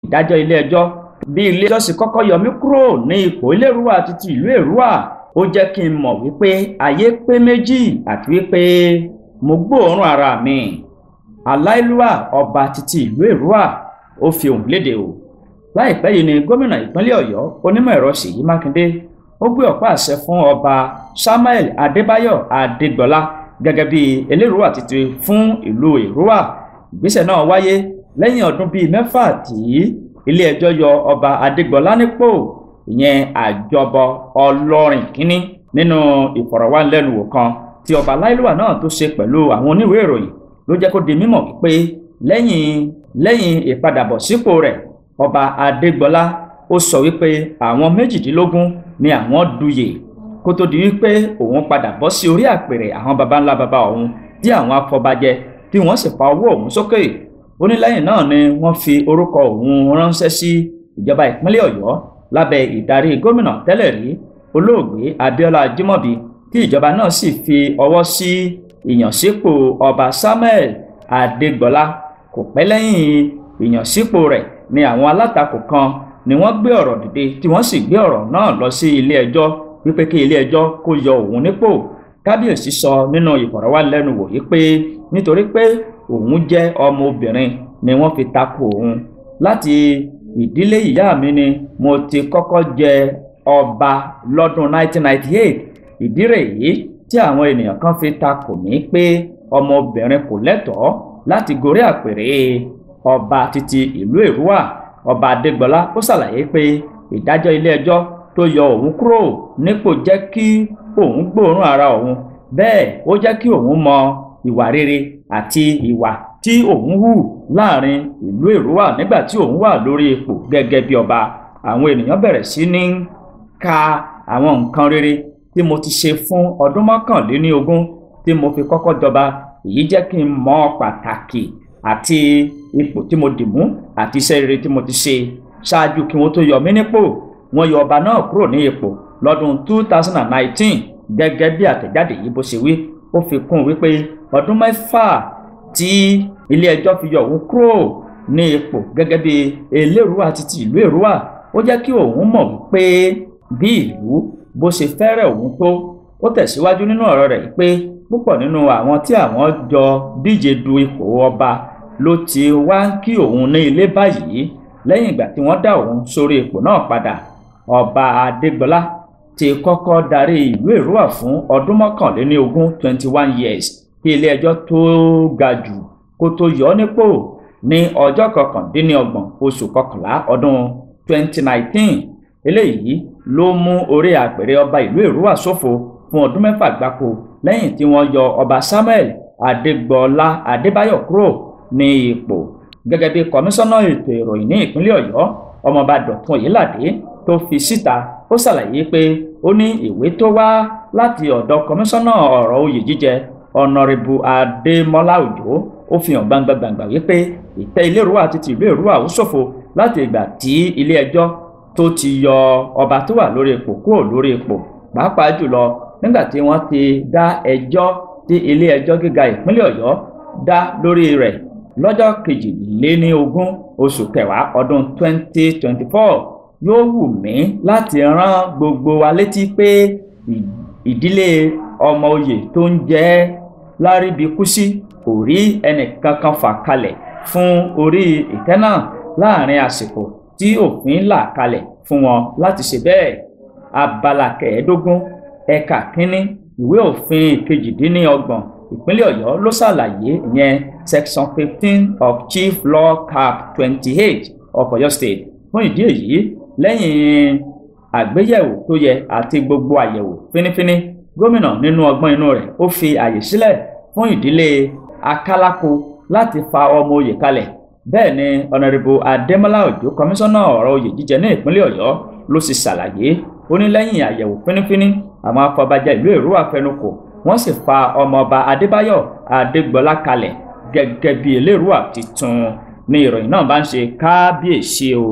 Ìdájọ́ ilé ẹjọ́ bí ilé ẹjọ́ sì kọ́kọ́ yọ mí kúrò ní ipò Elérúwà àti ti ìlú Èrúwà, ó jẹ́ kí n mọ̀ wípé ayé pé méjì àti wípé mo gbóòórùn ara mi. Aláìlúwà ọba títí ìlú Èrúwà ó fi ohùn léde o. Láìpẹ́ yìí ni gómìnà ìpínlẹ̀ Ọ̀yọ́, onímọ̀ ẹ̀rọ Ṣèyí Mákindé, ó gbé ọ̀pá àṣẹ fún ọba Samuel Adébáyọ̀ Adégbọlá gẹ́gẹ́ bí Elérúwà títí fún ìlú Èrúwà. Ìgbésẹ̀ náà wáyé lẹ́yìn ọdún bíi 6 tí ilé ẹjọ́ yọ ọba Adégbọlá nípò, ìyẹn àjọbọ Ọlọ́rin kínní. Nínú ìfọ̀rọ̀wánilẹ́nuwò kan tí ọba Aláìlúwà náà tó ṣe pẹ̀lú àwọn oníwèé ìròyìn ló jẹ́ kó di mímọ̀ wípé lẹ́yìn ìpadàbọ̀ sípò rẹ̀, ọba Adégbọlá ó sọ wípé àwọn 18 ni àwọn duyè kó tó di wípé òun padà bọ́ sí orí àpèrè àwọn baba ńlá baba òun tí àwọn afọbajẹ tí wọ́n sì fa owó òun sókè. Ó ní lẹ́yìn náà ni wọ́n fi orúkọ òun ránṣẹ́ sí ìjọba ìpínlẹ̀ Ọ̀yọ́ lábẹ́ ìdarí gómìnà tẹ́lẹ̀ rí olóògbé Abíọ́lá Ajímọ̀bí, tí ìjọba náà sì fi ọwọ́ sí ìyànsípò ọba Samuel Adégbọlá. Kò pẹ́ lẹ́yìn ìyànsípò rẹ̀ ni àwọn alátakò kan ni wọ́n gbé ọ̀rọ̀ dìde tí wọ́n sì gbé ọ̀rọ̀ náà lọ sí ilé ẹjọ́ wípé kí ilé ẹjọ́ kó yọ òun nípò. Kábíyèsí sọ nínú ìfọ̀rọ̀wánilẹ́nuwò yìí pé nítorí pé òun jẹ́ ọmọ obìnrin ni wọ́n fi takò òun. Láti ìdílé ìyá mi ni mo ti kọ́kọ́ jẹ ọba lọ́dún 1998. Ìdí rèé tí àwọn ènìyàn kan fi takò mí pé ọmọbìnrin kò lẹ́tọ̀ọ́ láti gorí àpèrè ọba títí ìlú Èrúwà. Ọba Adégbọlá ó ṣàlàyé pé ìdájọ́ ilé ẹjọ́ tó yọ òun kúrò nípò jẹ́ kí òun gbóòórùn ara òun, bẹ́ẹ̀ ó jẹ́ kí òun mọ ìwà rere àti ìwà tí òun hù láàrin ìlú Èrúwà nígbà tí òun wà lórí ipò gẹ́gẹ́ bí ọba. Àwọn ènìyàn bẹ̀rẹ̀ sí ní ka àwọn nǹkan rere tí mo ti ṣe fún ọdún 21 tí mo fi kọ́kọ́ jọba. Èyí jẹ́ kí n mọ pàtàkì àti ipò tí mo dì mú àti iṣẹ́ rere tí mo ti ṣe ṣáájú kí wọ́n tó yọ mí nípò. Wọ́n yọ ọba náà kúrò ní ipò lọ́dún 2019 gẹ́gẹ́ bí àtẹ̀jáde yìí bó ṣe wí. Ó fi kún wípé ọdún 6 tí ilé ẹjọ́ fi yọ òun kúrò ní ipò gẹ́gẹ́ bí Elérúwà àti ti ìlú Èrúwà, ó jẹ́ kí òun mọ̀ wípé bí ìlú bó ṣe fẹ́rẹ̀ òun tó. Ó tẹ̀síwájú nínú ọ̀rọ̀ rẹ̀ pé púpọ̀ nínú àwọn tí àwọn jọ díje du ipò ọba ló ti wá ń kí òun ní ilé báyìí lẹ́yìn ìgbà tí wọ́n dá òun sórí ipò náà padà. Ọba Adégbọlá ti kọ́kọ́ darí ìlú Èrúwà fún ọdún 21, 21 years, kí ilé ẹjọ́ tó ga jù kó tó yọ ọ́ nípò ní ọjọ́ 29 oṣù kọkànlá ọdún 2019. Eléyìí ló mú orí àpèrè ọba ìlú Èrúwà ṣòfò fún ọdún 6 gbáko lẹ́yìn tí wọ́n yọ ọba Samuel Adégbọlá Adébáyọ̀ kúrò ní ipò. Gẹ́gẹ́ bí kọmíṣánná ètò ìròyìn ní ìpínlẹ̀ Ọ̀yọ́, ọmọọba Dọ̀tun Oyèládé tó fi síta, ó ṣàlàyé pé ó ní ìwé tó wá láti ọ̀dọ̀ kọmíṣánná ọ̀rọ̀ oyè jíjẹ Ọ̀nàrẹ́bù Adémọ́lá Òjó. Ó fi hàn gbangba gbangba wípé ìtẹ́ Elérúwà àti ti ìlú Èrúwà ó ṣòfò láti ìgbà tí ilé ẹjọ́ tó ti yọ ọba tó wà lórí ipò kúrò lórí ipò, pàápàá jùlọ nígbà tí wọ́n ti dá ẹjọ́ tí ilé ẹjọ́ gíga ìpínlẹ̀ Ọ̀yọ́ dá lórí rẹ̀ lọ́jọ́ 22 oṣù kẹwàá ọdún 2024. Yóò wù mí láti rán gbogbo wa létí pé ìdílé ọmọ oyè tó ń jẹ́ Lárìbíkúsí kò rí ẹnìkankan fà kalẹ̀ fún orí ìtẹ́ náà láàrin àsìkò tí òfin là kalẹ̀ fún wọn láti ṣe bẹ́ẹ̀. Abala 15 ẹ̀ka 1 ìwé òfin 28 ìpínlẹ̀ Ọ̀yọ́ ló ṣàlàyé, ìyẹn section 15 of Chief Law Cap 28 of Ọ̀yọ́ State. Fún ìdí èyí, lẹ́yìn àgbéyẹ̀wò tó yẹ àti gbogbo àyẹ̀wò fínífíní, gómìnà nínú ọgbọ́n inú rẹ̀ ó fi àyè sílẹ̀ fún ìdílé Akálákó láti fa ọmọ oyè kalẹ̀. Bẹ́ẹ̀ ni Ọ̀nàrẹ́bù Adémọ́lá Òjó, kọmíṣánná ọ̀rọ̀ oyè jíjẹ ní ìpínlẹ̀ Ọ̀yọ́ ló sì ṣàlàyé. Ó ní lẹ́yìn àyẹ̀wò fínífíní, àwọn afọbajẹ ìlú Èrúwà fẹnukò, wọ́n sì fa ọmọọba Adébáyọ̀ Adégbọlá kalẹ̀ gẹ́gẹ́ bí Elérúwà tuntun. Ní ìròyìn náà bá ń ṣe kábíyèsí o.